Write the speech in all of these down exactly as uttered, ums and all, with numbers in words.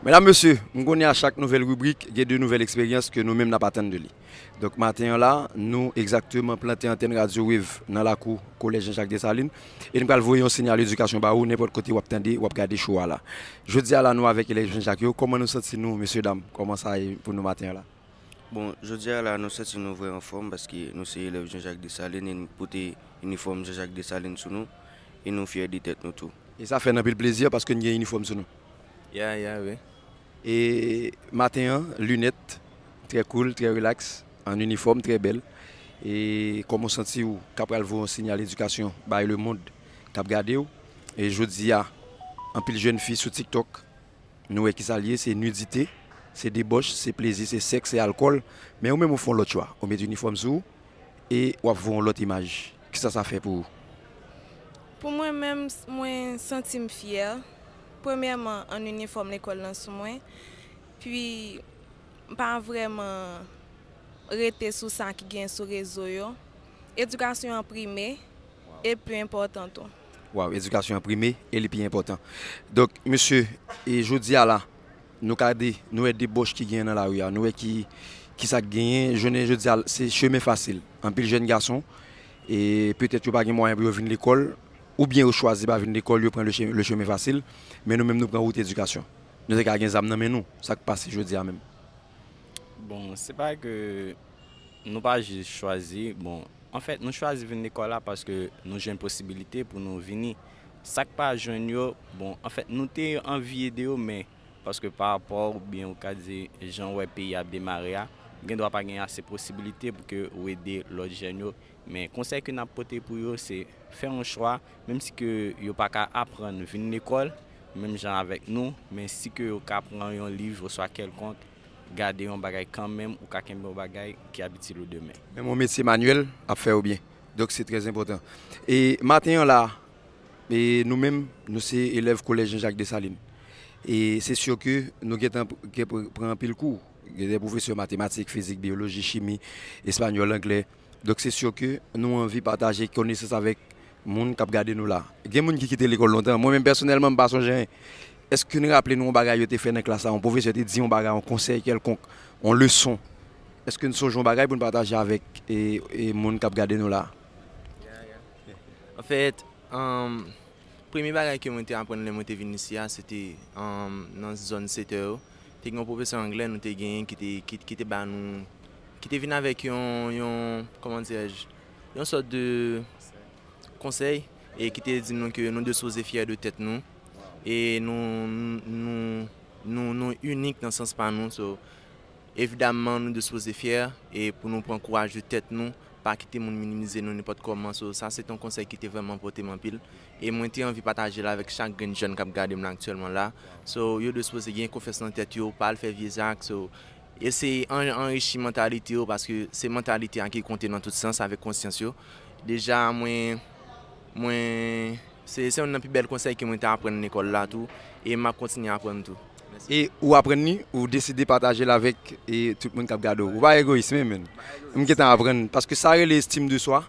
Medam, mesye, m konnen a chak nouvèl ribrik, gen de nouvèl eksperyans ke nou menm n ap atann de li. Donk, maten an la, nou egzakteman plante antèn Radyo Wave nan lakou Kolèj Jean Jacques Dessalines, e nou pral voye yon siyal edikasyon ba ou nenpòt kote w ap tande, w ap gade show a la. Jodi a la, nou avèk elèv Jean Jacques yo. Kòman nou santi nou, mesye dam? Kòman sa ye pou nou maten an la? Bon, jodi a la, nou santi nou vrè anfòm paske nou se elèv Jean Jacques Dessalines e n pote inifòm Jean Jacques Dessalines sou nou e nou fyè de tèt nou tou. E sa fè n anpil plezi paske n gen inifòm sou nou. Ya, ya, wi. E maten an, linèt, trè cool, trè relax, an inifòm, trè bèl. E kòman w santi w k ap pral voye yon siyal edikasyon bay lemonn k ap gade w? E jodi a, anpil jèn fi sou TikTok, nou wè kisa l ye, se nidite, se debòch, se plezi, se sèks, se alkòl. Men ou menm ou fè yon lòt chwa. Ou met inifòm sou ou e w ap voye yon lòt imaj. Kisa sa fè pou ou? Pou mwen menm, mwen santi m fyè. Premyèman, an inifòm lekòl lan sou mwen. Pi, m pa vrèman rete sou sa ki gen sou rezo yo. Edikasyon an prime e pi enpòtan tou. Waw, edikasyon an prime e li pi enpòtan. Donk, mesye, e jodi a la, nou ka de, nou wè debòch ki genyen nan lari a, nou wè ki, ki sa k genyen. Jounen jodi a, se chemen fasil. Anpil jèn gason, e petèt yo pa gen mwayen pou yo vin lekòl, oubyen yo chwazi pa vin lekòl, yo pran le che- le chemen fasil, men nou menm nou pran wout edikasyon. Nou te ka gen zam nan men nou, sa k pase jodi a menm? Bon, se pa ke nou pa jis chwazi, bon, anfèt, nou chwazi vin lekòl la paske nou jwenn posibilite pou nou vini. Sa k pa jwenn yo, bon, anfèt, nou te anvi ede yo, men paske pa rapò oubyen ou ka di jan w wè peyi a ap demare a, gen dwa pa gen ase posibilite pou ke ou ede lòt jèn yo. Men konsèy ke n ap pote pou yo, se fè yon chwa, menm si ke yo pa ka aprann vin lekòl, menm jan avèk nou, men si ke yo ka pran yon liv oswa kèlkonk, gade yon bagay kanmenm, ou ka kenbe yon bagay ki ap itil ou demen. Menm yon metye manyèl ap fè yo byen. Donk, se trè enpòtan. E maten an la, e nou menm, nou se elèv Kolèj Jean Jacques Dessalines. E se si ke nou gentan pr- gen pr- pran anpil kou. Gen de pwofesè matematik, fizik, biyoloji, chimi, espanyòl, anglè. Donk, se si ke nou anvi pataje konesans avèk moun k ap gade nou la. Gen moun ki kite lekòl lontan. Mwen menm, pèsonèlman, m pa sonje anyen. Èske n raple nou yon bagay yo te fè nan klas la, yon pwofesè te di yon bagay, yon konsèy kèlkonk, yon leson? Èske n sonje yon bagay pou n pataje avèk e, e moun k ap gade nou la? Anfèt, um, premye bagay ke mwen te aprann lè mwen te vin isi a, se te um, nan zòn setè yo. Te gen yon pwofesè anglè nou te genyen ki te, ki, ki te ba nou, ki te vin avèk yon, yon, kòman dirèj, yon sòt de konsèy e ki te di nou ke nou dwe sipoze fyè de tèt nou e nou, nou, nou, nou inik nan sans pa nou. So, evidamman, nou dwe sipoze fyè e pou nou pran kouraj de tèt nou, pa kite moun minimize nou nenpòt kòman. So, sa se te yon konsèy ki te vrèman enpòte m anpil. E mwen te anvi pataje l avèk chak grenn jèn k ap gade m la aktyèlman la. So, yo dwe sipoze gen konfyans nan tèt yo, pa al fè vye zak. So, eseye an- anrichi mantalite yo, paske se mantalite a ki konte nan tout sans, avèk konsyans yo. Deja, mwen, mwen, se se youn nan pi bèl konsèy ke mwen te aprann lekòl la tou, e m ap kontinye aprann tou. E ou aprann li, ou deside pataje l avèk e tout moun k ap gade w. Ou pa egoyis menm, menm. M gentan aprann, paske sa rele estim de swa,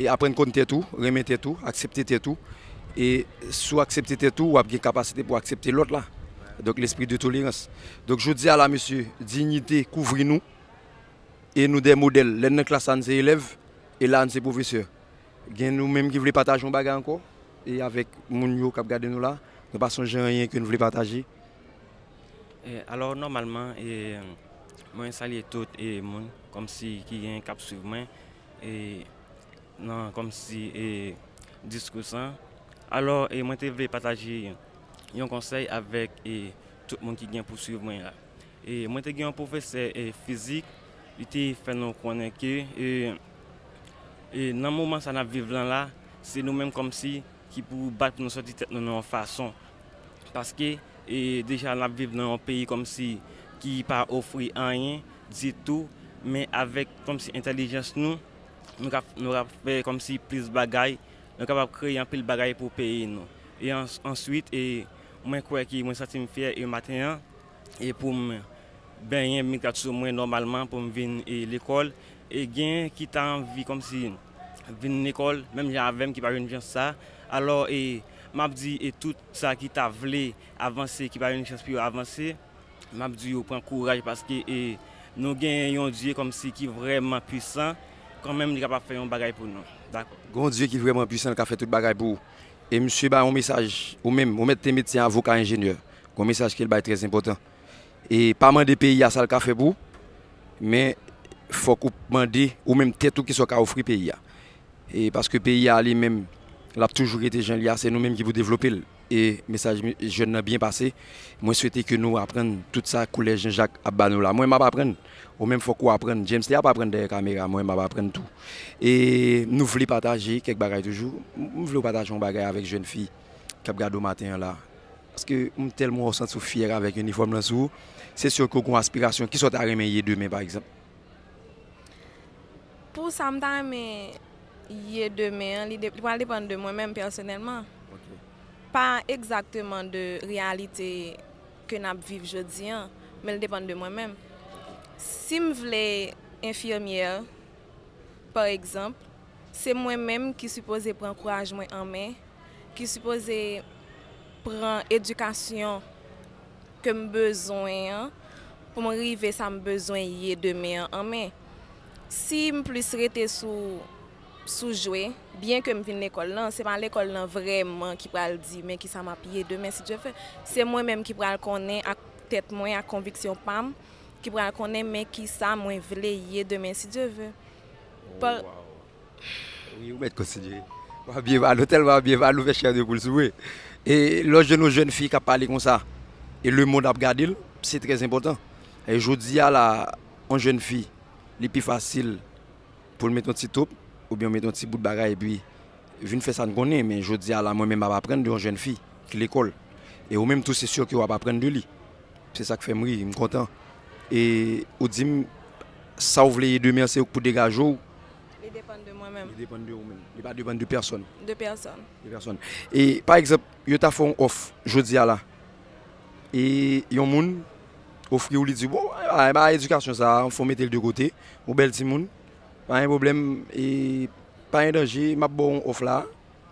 e aprann konn tèt ou, renmen tèt ou, aksepte tèt ou. E si w aksepte tèt ou, w ap gen kapasite pou w aksepte lòt la. Donk, lespri de tolerans. Donk, jodi a la, mesye, diyite kouvri nou, e nou de modèl. Lè n nan klas la, n se elèv, e la, n se pwofesè. Gen nou menm ki vle pataje yon bagay ankò, e avèk moun yo k ap gade nou la, nou pa sonje anyen ke n vle pataje? E, alò, nòmalman, e, mwen salye tout e, moun kòmsi ki gen k ap swiv mwen e, nan kòmsi e, diskou sa. Alò, e, mwen te vle pataje yon konsèy avèk e, tout moun ki gen pou swiv mwen la. E, mwen te gen yon pwofesè e, fizik, li te fè nou konnen ke e, e, nan moman sa n ap viv lan la, se nou menm kòmsi ki pou bat pou nou sòti tèt nou nan yon fason. Paske e, deja n ap viv nan yon peyi kòmsi ki pa ofri anyen ditou, men avèk kòmsi entèlijans nou, nou ka, nou ka fè kòmsi plis bagay, nou kapab kreye anpil bagay pou peyi nou. E ans- answit, e, mwen kwè ke mwen santi m fyè e maten an, e pou m benyen m kat sou mwen nòmalman pou m vin e, lekòl. E gen ki ta anvi kòmsi vin lekòl, menm jan avè m ki pa jwenn chans sa. Alò, e, m ap di e tout sa ki ta vle avanse, ki pa jwenn chans pou yo avanse, M ap di yo pran kouraj paske e, nou gen yon Dye kòmsi ki vrèman pwisan, kanmenm li kapab fè yon bagay pou nou. Dakò. Gen yon Dye ki vrèman pwisan, li ka fè tout bagay pou ou. E misye bay yon mesaj, ou menm, ou mèt te met se avoka enjenyè. Gen yon mesaj ke l bay trè enpòtan. E pa mande peyi a sa l ka fè pou ou, men fòk ou mande ou menm tèt ou kisa w ka ofri peyi a. E paske peyi a li menm, l ap toujou rete jan l ye a, se nou menm ki pou devlope l. E mesaj jèn nan byen pase. Mwen swete ke nou aprann tout sa Kolèj Jean Jacques ap ba nou la. Mwen m ap aprann. Ou menm fòk ou aprann. James li ap aprann dèyè kamera, mwen m ap aprann tou. E nou vle pataje kèk bagay toujou. M vle w pataje yon bagay avèk jèn fi k ap gade w maten an la. Paske m tèlman wè w santi w fyè avèk inifòm lan sou ou. Se si ke w gen yon aspirasyon. Kisa w ta renmen ye demen pa egzanp? Pou sa m ta renmen ye demen an, li, de, li pral depann de mwen menm pèsonèlman. Pa egzakteman de reyalite ke n ap viv jodi an, men l depann de mwen menm. Si m vle enfimyè, pa egzanp, se mwen menm ki sipoze pran kouraj mwen an men, ki sipoze pran edikasyon ke m bezwen an pou m rive sa m bezwen ye demen an an men. Si m plis rete sou, sou jwe, byen ke m vin lekòl lan, se pa lekòl lan vrèman ki pral di men kisa m ap ye demen si Dye vle. Se mwen menm ki pral konnen ak tèt mwen, ak konviksyon pa m, ki pral konnen men kisa mwen vle ye demen si Dye vle. Pa- Wi, ou mèt kontinye. W ap byen pale, w tèlman w ap byen pale, ou fè chè de poul sou mwen. E lè w jwenn yon jèn fi k ap pale konsa, e lemonn ap gade l, se trè enpòtan. E jodi a la, yon jèn fi, li pi fasil pou l met yon ti top, oubyen w met yon ti bout bagay, epi vin fè sa n konnen. Men jodi a la, mwen menm m ap aprann de yon jèn fi ki lekòl. E ou menm tou, se si ke w ap aprann de li. Se sa k fè m ri, m kontan. E ou di m, sa w vle ye demen an, se ou k pou degaje w. Li depann de mwen menm. Li depann de ou menm. Li pa depann de pèsonn. De pèsonn. De pèsonn. E pa egzanp, yo ta fè yon òf jodi a la. E yon moun ofri w, li di, bon, e ba, e ba edikasyon sa a, fò w mete l de kote. Ou bèl timoun. Pa gen pwoblèm. E pa gen danje, m ap ba w yon òf la.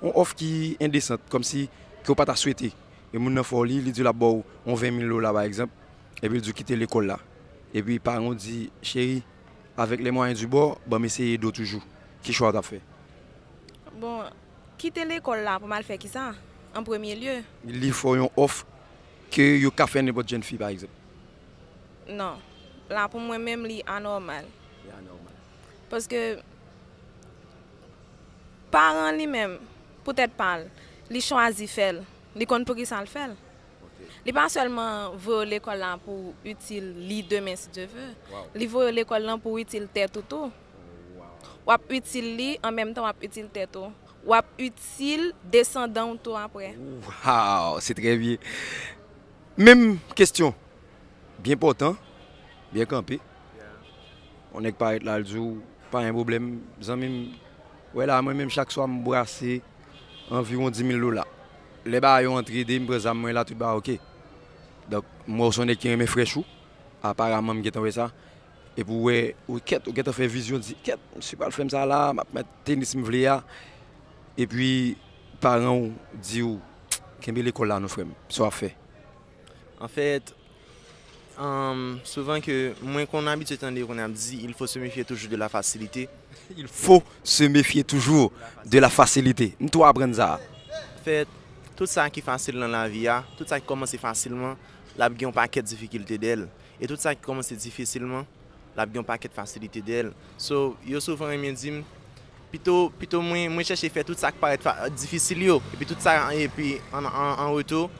Yon òf ki endesan, kòmsi ke w pa ta swete. E moun nan fè w li, li di l ap ba w yon ven mil dola, pa egzanp. Epi l di w kite lekòl la. Epi paran w di, cheri, avec les moyens du bord, ban m eseye ede w toujou. Ki chwa w t ap fè? Bon, kite lekòl la pou m al fè kisa? An premye lye. Li fè w yon òf ke yo ka fè nenpòt jèn fi, pa egzanp. Non. La pou mwen menm, li anòmal. Li anòmal. Paske paran li menm, pou tèt pa l, li chwazi fè l. Li konn poukisa l fè l. Li pa sèlman voye w lekòl la pou itil li demen si Dye vle. Li voye w lekòl lan pou itil tèt ou tou. W ap itil li, an menm tan w ap itil tèt ou. W ap itil desandan w tou apre. Waw, se trè byen. Menm kesyon. Byen pòtan, byen kanpe. Yon nèg parèt la, l di w, pa gen pwoblèm, zanmi m. Wè la, mwen menm chak swa m brase anviwon dis mil dola. Lè bagay yo antre, depi m pran zam mwen la, tout bagay oke. Donk, m wè w se yon nèg ki renmen frèch ou. Aparaman, m gentan wè sa. Epi w wè, ou kèt, ou gentan fè vizyon, di, kèt, misye pral fè m sa la, m ap met tenis m vle a. Epi, paran w di w, kenbe lekòl la non, frè m, sa w ap fè? Anfèt, um, souvan ke mwen konn abitye tande konn ap di, il faut se méfier toujours de la facilité. Il faut se méfier toujours de la facilité. M tou aprann sa. Anfèt, tout sa ki fasil nan lavi a, tout sa ki kòmanse fasilman, l ap gen yon pakèt difikilte dèyè l. E tout sa ki kòmanse difisilman, l ap gen yon pakèt fasilite dèyè l. So, yo souvan renmen di m, pito, pito mwen, mwen chèche fè tout sa k parèt fa- difisil yo, epi tout sa, epi an, an, an retou,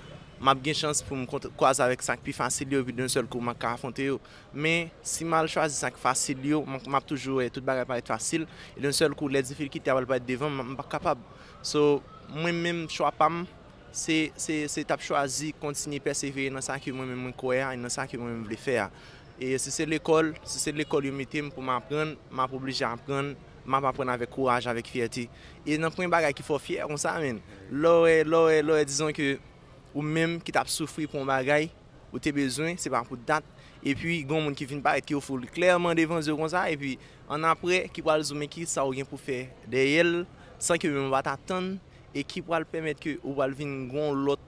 m ap gen chans pou m kont- kwaze avèk sa k pi fasil yo, epi d'un sèl kou, m ap ka afwonte yo. Men, si m al chwazi sa k fasil yo, m, m ap toujou wè tout bagay parèt fasil, e d'un sèl kou, lè difikilte a pral parèt devan m, m p ap kapab. So, mwen menm, chwa pa m, se, se, se t ap chwazi kontinye pèsevere nan sa ke mwen menm mwen kwè a, e nan sa ke mwen menm vle fè a. E si se lekòl, si se lekòl yo mete m pou m aprann, m ap oblije aprann, m ap aprann avèk kouraj, avèk fyète. E nan pwen bagay ki fè w fyè konsa, menn, lè w wè, lè w wè, lè w wè, dizon ke ou menm ki t ap soufri pou yon bagay, ou te bezwen, se pa pou dat. Epi, gen yon moun ki vin parèt ki ofri w li klèman devan zye w konsa, epi, annapre, ki pral di w men kisa w gen pou fè dèyè l, san ke menm ou pa t atann, e ki pral pèmèt ke ou pral vin gen yon lòt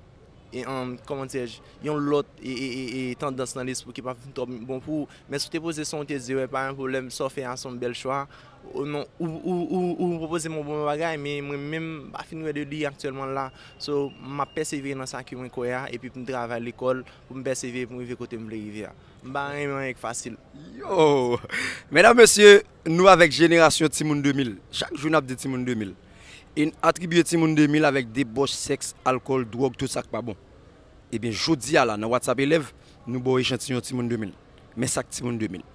e, um, kòman dirèj, yon lòt e, e, e, e tandans nan lespri ki p ap vin twò bon pou ou. Men si w te poze san w te di, wè, pa yon pwoblèm, sa w fè a se yon bèl chwa. Ou non, ou, ou, ou, ou pwopoze m yon bon bagay, men mwen menm, m pa fin wè de li aktyèlman la. So, m ap pèsevere nan sa ke mwen kwè a, epi pou m travay lekòl, pou m pèsevere, pou m rive kote m vle rive a. M pa renmen anyen k fasil. Yo! Medam, mesye, nou avèk jenerasyon timoun de mil. Chak jou n ap di timoun de mil. E n atribye timoun de mil avèk debòch, sèks, alkòl, dwòg, tout sa k pa bon. Ebyen, jodi a la, nan WhatsApp elèv, nou ba w echantiyon timoun de mil. Men sa k timoun de mil.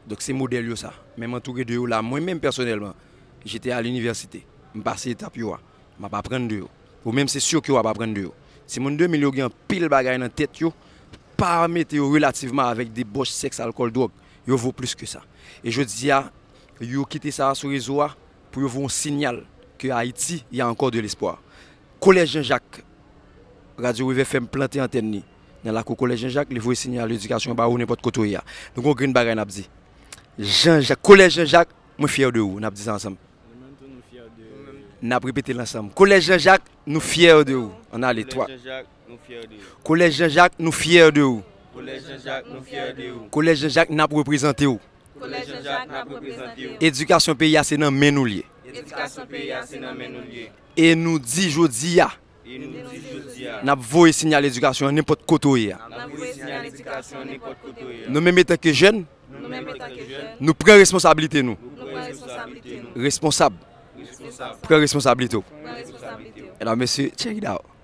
Donk, se modèl yo sa. Men m antoure de yo la. Mwen menm, pèsonèlman, jete a linivèsite. M pase etap yo a. M ap aprann de yo. Ou menm, se si ke w ap aprann de yo. Timoun de mil yo gen anpil bagay nan tèt yo. Pa mete yo relativman avèk debòch, sèks, alkòl, dwòg. Yo vo plis ke sa. E jodi a, yo kite sa sou rezo a pou yo voye yon sinyal ke Ayiti, y a encore de l'espoir. Collège Jean-Jacques, Radio Rev F M plante antèn li nan lakou Collège Jean-Jacques, li voye sinyal edikasyon ba ou nenpòt kote w ye a. Nou gen yon grenn bagay n ap di. Jean-Jacques, Collège Jean-Jacques, mwen fyè de ou, n ap di sa ansanm. N ap repete l ansanm. Collège Jean-Jacques, nou fyè de ou. Ann ale, twa. Collège Jean-Jacques, nou fyè de ou. Collège Jean-Jacques, nou fyè de ou. Collège Jean-Jacques, n ap reprezante w. Collège Jean-Jacques, n ap reprezante w. Edikasyon peyi a se nan men nou l ye. Edikasyon peyi a se nan men nou l ye. E nou di jodi a, e nou di jodi a, n ap voye sinyal edikasyon an nenpòt kote w ye a. N ap voye sinyal edikasyon an nenpòt kote w ye a. Nou menm, etanke jèn, nou menm, etanke jèn, nou pran responsablite nou. Nou pran responsablite nou. Responsab. Responsab. Pran responsablite w. Pran responsablite w. Medam, mesye, check it out.